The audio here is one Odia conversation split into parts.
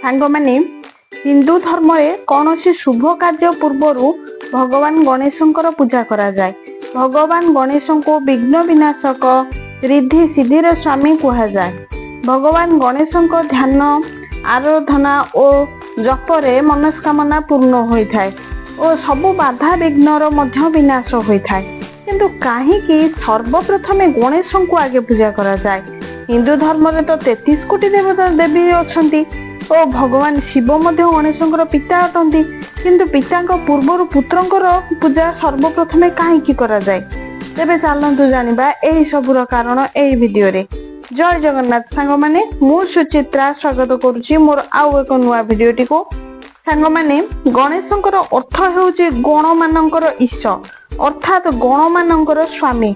ସାଙ୍ଗମାନେ, ହିନ୍ଦୁ ଧର୍ମରେ କୌଣସି ଶୁଭ କାର୍ଯ୍ୟ ପୂର୍ବରୁ ଭଗବାନ ଗଣେଶଙ୍କର ପୂଜା କରାଯାଏ। ଭଗବାନ ଗଣେଶଙ୍କୁ ବିଘ୍ନ ବିନାଶକ, ରିଦ୍ଧି ସିଦ୍ଧିର ସ୍ୱାମୀ କୁହାଯାଏ। ଭଗବାନ ଗଣେଶଙ୍କ ଧ୍ୟାନ, ଆରାଧନା ଓ ଜପରେ ମନସ୍କାମନା ପୂର୍ଣ୍ଣ ହୋଇଥାଏ ଓ ସବୁ ବାଧା ବିଘ୍ନର ମଧ୍ୟ ବିନାଶ ହୋଇଥାଏ। କିନ୍ତୁ କାହିଁକି ସର୍ବପ୍ରଥମେ ଗଣେଶଙ୍କୁ ଆଗେ ପୂଜା କରାଯାଏ? ହିନ୍ଦୁ ଧର୍ମରେ ତ 33 କୋଟି ଦେବତା ଦେବୀ ଅଛନ୍ତି ଓ ଭଗବାନ ଶିବ ମଧ୍ୟ ଗଣେଶଙ୍କର ପିତା ଅଟନ୍ତି। କିନ୍ତୁ ପିତାଙ୍କ ପୂର୍ବରୁ ପୁତ୍ରଙ୍କର ପୂଜା ସର୍ବପ୍ରଥମେ କାହିଁକି କରାଯାଏ? ତେବେ ଚାଲନ୍ତୁ ଜାଣିବା ଏହି ସବୁର କାରଣ ଏହି ଭିଡିଓରେ। ଜୟ ଜଗନ୍ନାଥ ସାଙ୍ଗମାନେ, ମୁଁ ସୁଚିତ୍ରା ସ୍ୱାଗତ କରୁଛି ମୋର ଆଉ ଏକ ନୂଆ ଭିଡିଓଟିକୁ। ସାଙ୍ଗମାନେ, ଗଣେଶଙ୍କର ଅର୍ଥ ହେଉଛି ଗଣମାନଙ୍କର ଈଶ, ଅର୍ଥାତ୍ ଗଣମାନଙ୍କର ସ୍ୱାମୀ।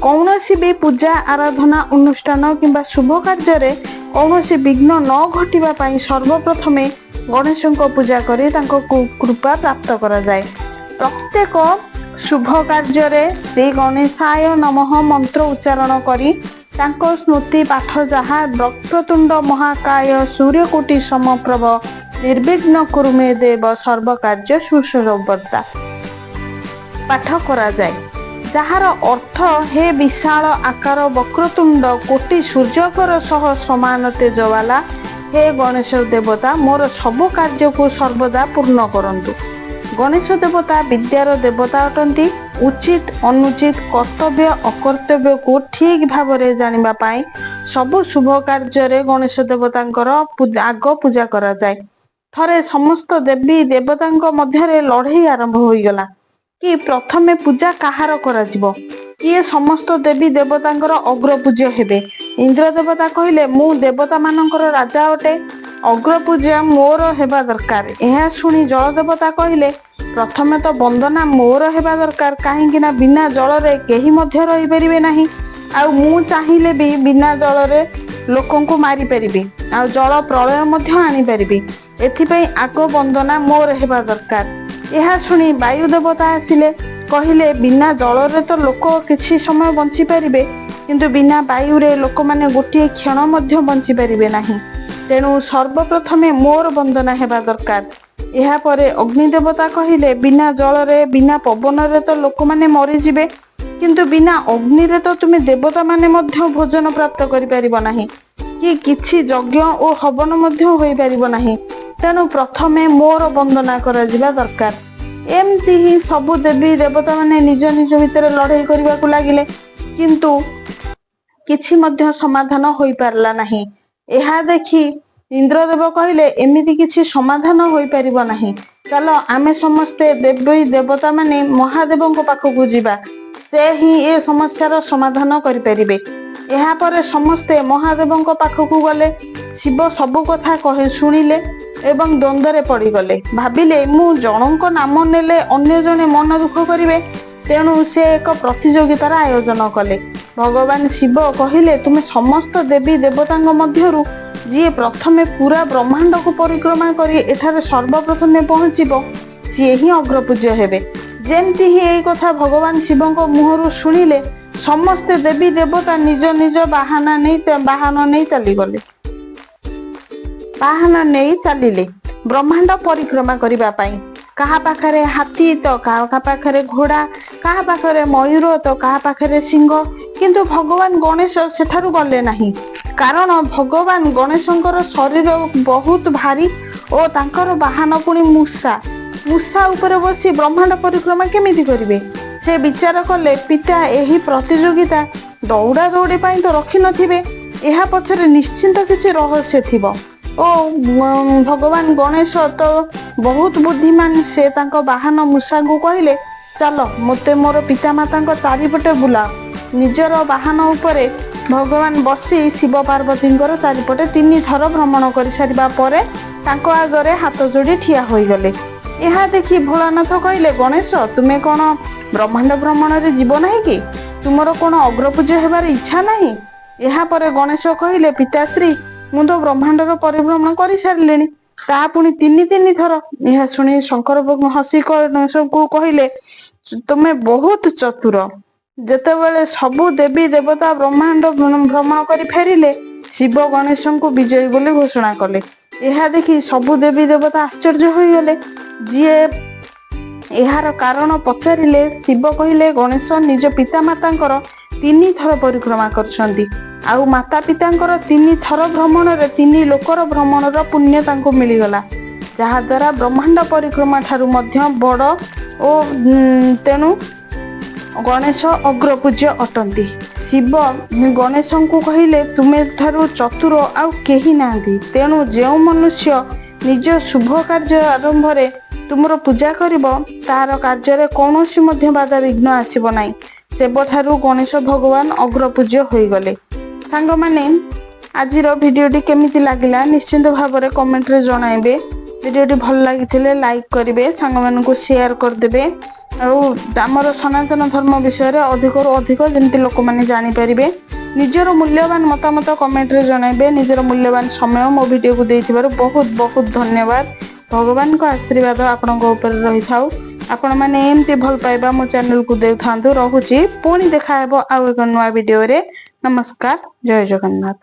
କୌଣସି ବି ପୂଜା, ଆରାଧନା, ଅନୁଷ୍ଠାନ କିମ୍ବା ଶୁଭ କାର୍ଯ୍ୟରେ କୌଣସି ବିଘ୍ନ ନ ଘଟିବା ପାଇଁ ସର୍ବପ୍ରଥମେ ଗଣେଶଙ୍କ ପୂଜା କରି ତାଙ୍କ କୃପା ପ୍ରାପ୍ତ କରାଯାଏ। ପ୍ରତ୍ୟେକ ଶୁଭ କାର୍ଯ୍ୟରେ ଶ୍ରୀ ଗଣେଶାୟ ନମଃ ମନ୍ତ୍ର ଉଚ୍ଚାରଣ କରି ତାଙ୍କ ସ୍ତୁତି ପାଠ, ଯାହା ବକ୍ରତୁଣ୍ଡ ମହାକାୟ ସୂର୍ଯ୍ୟକୋଟି ସମପ୍ରଭ ନିର୍ବିଘ୍ନ କୁରୁ ମେ ଦେବ ସର୍ବକାର୍ଯ୍ୟ ସୁସର୍ବଦା ପାଠ କରାଯାଏ, ଯାହାର ଅର୍ଥ ହେ ବିଶାଳ ଆକାର, ବକ୍ରତୁଣ୍ଡ, କୋଟି ସୂର୍ଯ୍ୟଙ୍କର ସହ ସମାନ ତେଜବାଲା ହେ ଗଣେଶ ଦେବତା, ମୋର ସବୁ କାର୍ଯ୍ୟକୁ ସର୍ବଦା ପୂର୍ଣ୍ଣ କରନ୍ତୁ। ଗଣେଶ ଦେବତା ବିଦ୍ୟାର ଦେବତା ଅଟନ୍ତି। ଉଚିତ, ଅନୁଚିତ, କର୍ତ୍ତବ୍ୟ, ଅକର୍ତ୍ତବ୍ୟକୁ ଠିକ ଭାବରେ ଜାଣିବା ପାଇଁ ସବୁ ଶୁଭ କାର୍ଯ୍ୟରେ ଗଣେଶ ଦେବତାଙ୍କର ଆଗ ପୂଜା କରାଯାଏ। ଥରେ ସମସ୍ତ ଦେବୀ ଦେବତାଙ୍କ ମଧ୍ୟରେ ଲଢେଇ ଆରମ୍ଭ ହୋଇଗଲା କି ପ୍ରଥମେ ପୂଜା କାହାର କରାଯିବ, କିଏ ସମସ୍ତ ଦେବୀ ଦେବତାଙ୍କର ଅଗ୍ରପୂଜ୍ୟ ହେବେ। ଇନ୍ଦ୍ର ଦେବତା କହିଲେ, ମୁଁ ଦେବତା ମାନଙ୍କର ରାଜା ଅଟେ, ଅଗ୍ରପୂଜା ମୋର ହେବା ଦରକାର। ଏହା ଶୁଣି ଜଳ ଦେବତା କହିଲେ, ପ୍ରଥମେ ତ ବନ୍ଦନା ମୋର ହେବା ଦରକାର, କାହିଁକି ନା ବିନା ଜଳରେ କେହି ମଧ୍ୟ ରହିପାରିବେ ନାହିଁ ଆଉ ମୁଁ ଚାହିଁଲେ ବି ବିନା ଜଳରେ ଲୋକଙ୍କୁ ମାରିପାରିବି ଆଉ ଜଳ ପ୍ରଳୟ ମଧ୍ୟ ଆଣିପାରିବି। ଏଥିପାଇଁ ଆଗ ବନ୍ଦନା ମୋର ହେବା ଦରକାର। ଏହା ଶୁଣି ବାୟୁ ଦେବତା ଆସିଲେ, କହିଲେ, ବିନା ଜଳରେ ତ ଲୋକ କିଛି ସମୟ ବଞ୍ଚି ପାରିବେ, କିନ୍ତୁ ବିନା ବାୟୁରେ ଲୋକମାନେ ଗୋଟିଏ କ୍ଷଣ ମଧ୍ୟ ବଞ୍ଚି ପାରିବେ ନାହିଁ। ତେଣୁ ସର୍ବପ୍ରଥମେ ମୋର ବନ୍ଦନା ହେବା ଦରକାର। ଏହାପରେ ଅଗ୍ନି ଦେବତା କହିଲେ, ବିନା ଜଳରେ, ବିନା ପବନରେ ତ ଲୋକମାନେ ମରିଯିବେ, କିନ୍ତୁ ବିନା ଅଗ୍ନିରେ ତ ତୁମେ ଦେବତା ମାନେ ମଧ୍ୟ ଭୋଜନ ପ୍ରାପ୍ତ କରିପାରିବ ନାହିଁ କି କିଛି ଯଜ୍ଞ ଓ ହବନ ମଧ୍ୟ ହୋଇପାରିବ ନାହିଁ। ତେଣୁ ପ୍ରଥମେ ମୋର ବନ୍ଦନା କରାଯିବା ଦରକାର। ଏମିତି ହିଁ ସବୁ ଦେବୀ ଦେବତା ମାନେ ନିଜ ନିଜ ଭିତରେ ଲଢେଇ କରିବାକୁ ଲାଗିଲେ, କିନ୍ତୁ କିଛି ମଧ୍ୟ ସମାଧାନ ହୋଇପାରିଲା ନାହିଁ। ଏହା ଦେଖି ଇନ୍ଦ୍ରଦେବ କହିଲେ, ଏମିତି କିଛି ସମାଧାନ ହୋଇପାରିବ ନାହିଁ। ଚାଲ, ଆମେ ସମସ୍ତେ ଦେବୀ ଦେବତା ମାନେ ମହାଦେବଙ୍କ ପାଖକୁ ଯିବା। ସେ ହିଁ ଏ ସମସ୍ୟାର ସମାଧାନ କରିପାରିବେ। ଏହାପରେ ସମସ୍ତେ ମହାଦେବଙ୍କ ପାଖକୁ ଗଲେ। ଶିବ ସବୁ କଥା କହି ଶୁଣିଲେ ଏବଂ ଦ୍ୱନ୍ଦ୍ୱରେ ପଡ଼ିଗଲେ। ଭାବିଲେ, ମୁଁ ଜଣଙ୍କ ନାମ ନେଲେ ଅନ୍ୟ ଜଣେ ମନ ଦୁଃଖ କରିବେ। ତେଣୁ ସେ ଏକ ପ୍ରତିଯୋଗିତାର ଆୟୋଜନ କଲେ। ଭଗବାନ ଶିବ କହିଲେ, ତୁମେ ସମସ୍ତ ଦେବୀ ଦେବତାଙ୍କ ମଧ୍ୟରୁ ଯିଏ ପ୍ରଥମେ ପୁରା ବ୍ରହ୍ମାଣ୍ଡକୁ ପରିକ୍ରମା କରି ଏଠାରେ ସର୍ବପ୍ରଥମେ ପହଞ୍ଚିବ, ସିଏ ହିଁ ଅଗ୍ରପୂଜ୍ୟ ହେବେ। ଯେମିତି ହିଁ ଏଇ କଥା ଭଗବାନ ଶିବଙ୍କ ମୁହଁରୁ ଶୁଣିଲେ, ସମସ୍ତେ ଦେବୀ ଦେବତା ନିଜ ନିଜ ବାହନ ନେଇ ଚାଲିଗଲେ, ବାହନ ନେଇ ଚାଲିଲେ ବ୍ରହ୍ମାଣ୍ଡ ପରିକ୍ରମା କରିବା ପାଇଁ। କାହା ପାଖରେ ହାତୀ ତ କାହା ପାଖରେ ଘୋଡା, କାହା ପାଖରେ ମୟୂର ତ କାହା ପାଖରେ ସିଂହ। କିନ୍ତୁ ଭଗବାନ ଗଣେଶ ସେଠାରୁ ଗଲେ ନାହିଁ, କାରଣ ଭଗବାନ ଗଣେଶଙ୍କର ଶରୀର ବହୁତ ଭାରୀ ଓ ତାଙ୍କର ବାହନ ପୁଣି ମୂଷା। ମୂଷା ଉପରେ ବସି ବ୍ରହ୍ମାଣ୍ଡ ପରିକ୍ରମା କେମିତି କରିବେ? ସେ ବିଚାର କଲେ, ପିତା ଏହି ପ୍ରତିଯୋଗିତା ଦୌଡ଼ା ଦୌଡ଼ି ପାଇଁ ତ ରଖିନଥିବେ। ଏହା ପଛରେ ନିଶ୍ଚିନ୍ତ କିଛି ରହସ୍ୟ ଥିବ ଓ ଭଗବାନ ଗଣେଶ ତ ବହୁତ ବୁଦ୍ଧିମାନ। ସେ ତାଙ୍କ ବାହନ ମୂଷାଙ୍କୁ କହିଲେ, ଚାଲ, ମୋତେ ମୋର ପିତାମାତାଙ୍କ ଚାରିପଟେ ବୁଲାଅ। ନିଜର ବାହନ ଉପରେ ଭଗବାନ ବସି ଶିବ ପାର୍ବତୀଙ୍କର ଚାରିପଟେ ତିନି ଥର ଭ୍ରମଣ କରିସାରିବା ପରେ ତାଙ୍କ ଆଗରେ ହାତ ଯୋଡ଼ି ଠିଆ ହୋଇଗଲେ। ଏହା ଦେଖି ଭୋଳାନାଥ କହିଲେ, ଗଣେଶ, ତୁମେ କ'ଣ ବ୍ରହ୍ମାଣ୍ଡ ଭ୍ରମଣରେ ଯିବ ନାହିଁ କି? ତୁମର କ'ଣ ଅଗ୍ରପୂଜ୍ୟ ହେବାର ଇଚ୍ଛା ନାହିଁ? ଏହାପରେ ଗଣେଶ କହିଲେ, ପିତାଶ୍ରୀ, ମୁଁ ତ ବ୍ରହ୍ମାଣ୍ଡର ପରିଭ୍ରମଣ କରିସାରିଲିଣି, ତାହା ପୁଣି ତିନି ତିନି ଥର। ଏହା ଶୁଣି ଶଙ୍କର ହସି ଗଣେଶଙ୍କୁ କହିଲେ, ତୁମେ ବହୁତ ଚତୁର। ଯେତେବେଳେ ସବୁ ଦେବୀ ଦେବତା ବ୍ରହ୍ମାଣ୍ଡ ଭ୍ରମଣ କରି ଫେରିଲେ, ଶିବ ଗଣେଶଙ୍କୁ ବିଜୟୀ ବୋଲି ଘୋଷଣା କଲେ। ଏହା ଦେଖି ସବୁ ଦେବୀ ଦେବତା ଆଶ୍ଚର୍ଯ୍ୟ ହୋଇଗଲେ। ଯିଏ ଏହାର କାରଣ ପଚାରିଲେ, ଶିବ କହିଲେ, ଗଣେଶ ନିଜ ପିତାମାତାଙ୍କର 3 ଥର ପରିକ୍ରମା କରିଛନ୍ତି ଆଉ ମାତା ପିତାଙ୍କର 3 ଥର ଭ୍ରମଣରେ ତିନି ଲୋକର ଭ୍ରମଣର ପୁଣ୍ୟ ତାଙ୍କୁ ମିଳିଗଲା, ଯାହାଦ୍ୱାରା ବ୍ରହ୍ମାଣ୍ଡ ପରିକ୍ରମା ଠାରୁ ମଧ୍ୟ ବଡ଼ ଓ ତେଣୁ ଗଣେଶ ଅଗ୍ରପୂଜ୍ୟ ଅଟନ୍ତି। ଶିବ ଗଣେଶଙ୍କୁ କହିଲେ, ତୁମେ ଠାରୁ ଚତୁର ଆଉ କେହି ନାହାନ୍ତି। ତେଣୁ ଯେଉଁ ମନୁଷ୍ୟ ନିଜ ଶୁଭ କାର୍ଯ୍ୟ ଆରମ୍ଭରେ ତୁମର ପୂଜା କରିବ, ତାର କାର୍ଯ୍ୟରେ କୌଣସି ମଧ୍ୟ ବାଧାବିଘ୍ନ ଆସିବ ନାହିଁ। ସେବେଠାରୁ ଗଣେଶ ଭଗବାନ ଅଗ୍ରପୂଜ୍ୟ ହୋଇଗଲେ। ସାଙ୍ଗମାନେ, ଆଜିର ଭିଡ଼ିଓଟି କେମିତି ଲାଗିଲା, ନିଶ୍ଚିନ୍ତ ଭାବରେ କମେଣ୍ଟରେ ଜଣାଇବେ। ଭିଡ଼ିଓଟି ଭଲ ଲାଗିଥିଲେ ଲାଇକ୍ କରିବେ, ସାଙ୍ଗମାନଙ୍କୁ ସେୟାର କରିଦେବେ ଆଉ ଆମର ସନାତନ ଧର୍ମ ବିଷୟରେ ଅଧିକରୁ ଅଧିକ ଯେମିତି ଲୋକମାନେ ଜାଣିପାରିବେ। ନିଜର ମୂଲ୍ୟବାନ ମତାମତ କମେଣ୍ଟରେ ଜଣାଇବେ। ନିଜର ମୂଲ୍ୟବାନ ସମୟ ମୋ ଭିଡ଼ିଓକୁ ଦେଇଥିବାରୁ ବହୁତ ବହୁତ ଧନ୍ୟବାଦ। ଭଗବାନଙ୍କ ଆଶୀର୍ବାଦ ଆପଣଙ୍କ ଉପରେ ରହିଥାଉ। ଆପଣମାନେ ଏମିତି ଭଲ ପାଇବା ମୋ ଚ୍ୟାନେଲକୁ ଦେଉଥାନ୍ତୁ। ରହୁଛି, ପୁଣି ଦେଖାହେବ ଆଉ ଏକ ନୂଆ ଭିଡ଼ିଓରେ। ନମସ୍କାର, ଜୟ ଜଗନ୍ନାଥ।